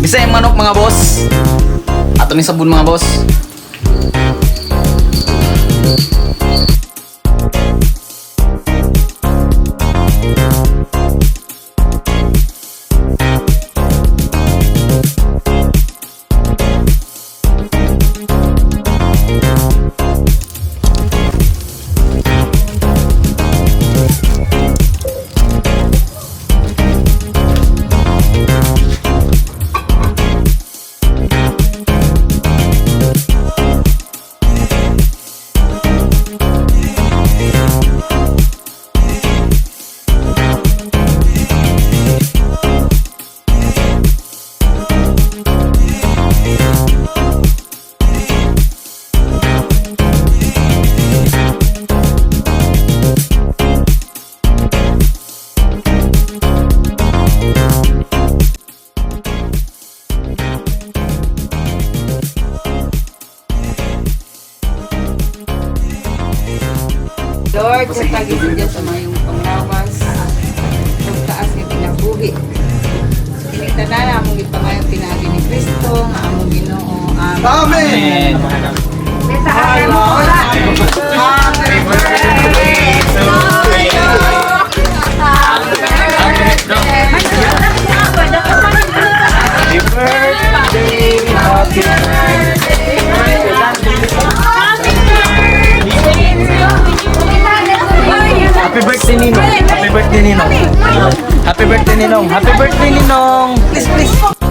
Bisa yung manok, mga boss. Ato ni sabon, mga boss. Lord, sa tagi sa Diyos ang iyong panglawas, ug taas nga kinabuhi. Kini tanan among gipangayong pinaagi ni Kristo nga among Ginoo. Amen. Amen. Happy birthday! Happy Happy birthday, Ninong! Happy birthday, Ninong! Happy birthday, Ninong! Happy birthday, Ninong! Please, please!